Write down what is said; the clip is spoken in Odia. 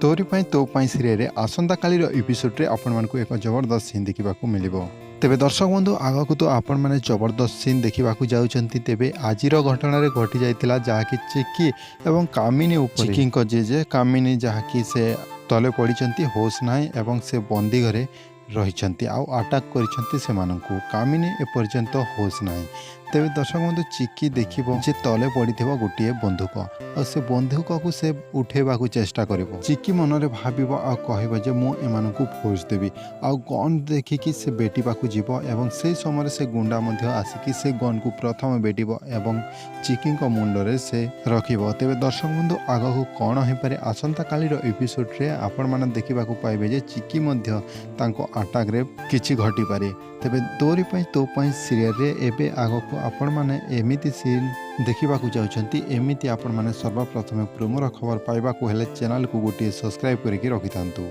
ତୋରି ପାଇଁ ତୋ ପାଇଁ ସିରିଏଲରେ ଆସନ୍ତାକାଲିର ଏପିସୋଡ଼ରେ ଆପଣମାନଙ୍କୁ ଏକ ଜବରଦସ୍ତ ସିନ୍ ଦେଖିବାକୁ ମିଳିବ। ତେବେ ଦର୍ଶକ ବନ୍ଧୁ, ଆଗକୁ ତ ଆପଣମାନେ ଜବରଦସ୍ତ ସିନ୍ ଦେଖିବାକୁ ଯାଉଛନ୍ତି। ତେବେ ଆଜିର ଘଟଣାରେ ଘଟିଯାଇଥିଲା ଯାହାକି ଚିକି ଏବଂ କାମିନୀ ଉପରେ, ଚିକିଙ୍କ ଜେଜେ କାମିନୀ, ଯାହାକି ସେ ତଳେ ପଡ଼ିଛନ୍ତି, ହୋସ୍ ନାହିଁ ଏବଂ ସେ ବନ୍ଦୀ ଘରେ ରହିଛନ୍ତି ଆଉ ଆଟାକ୍ କରିଛନ୍ତି ସେମାନଙ୍କୁ। କାମିନୀ ଏପର୍ଯ୍ୟନ୍ତ ହୋସ୍ ନାହିଁ। ତେବେ ଦର୍ଶକ ବନ୍ଧୁ, ଚିକି ଦେଖିବ ଯେ ତଳେ ପଡ଼ିଥିବ ଗୋଟିଏ ବନ୍ଧୁକ ଆଉ ସେ ବନ୍ଧୁକକୁ ସେ ଉଠେଇବାକୁ ଚେଷ୍ଟା କରିବ। ଚିକି ମନରେ ଭାବିବ ଆଉ କହିବ ଯେ ମୁଁ ଏମାନଙ୍କୁ ଫୋର୍ସ ଦେବି ଆଉ ଗନ୍ ଦେଖିକି ସେ ବେଟିବାକୁ ଯିବ ଏବଂ ସେଇ ସମୟରେ ସେ ଗୁଣ୍ଡା ମଧ୍ୟ ଆସିକି ସେ ଗନ୍କୁ ପ୍ରଥମେ ବେଟିବ ଏବଂ ଚିକିଙ୍କ ମୁଣ୍ଡରେ ସେ ରଖିବ। ତେବେ ଦର୍ଶକ ବନ୍ଧୁ, ଆଗକୁ କ'ଣ ହେଇପାରେ, ଆସନ୍ତାକାଲିର ଏପିସୋଡ଼ରେ ଆପଣମାନେ ଦେଖିବାକୁ ପାଇବେ ଯେ ଚିକି ମଧ୍ୟ ତାଙ୍କ ଆଟାକରେ କିଛି ଘଟିପାରେ। ତେବେ ତୋରି ପାଇଁ ତୋ ପାଇଁ ସିରିଏଲରେ ଏବେ ଆଗକୁ ଆପଣମାନେ ଏମିତି ସିନ୍ ଦେଖିବାକୁ ଯାଉଛନ୍ତି। ଏମିତି ଆପଣମାନେ ସର୍ବପ୍ରଥମେ ପ୍ରୋମୋର ଖବର ପାଇବାକୁ ହେଲେ ଚ୍ୟାନେଲକୁ ଗୋଟିଏ ସବସ୍କ୍ରାଇବ୍ କରିକି ରଖିଥାନ୍ତୁ।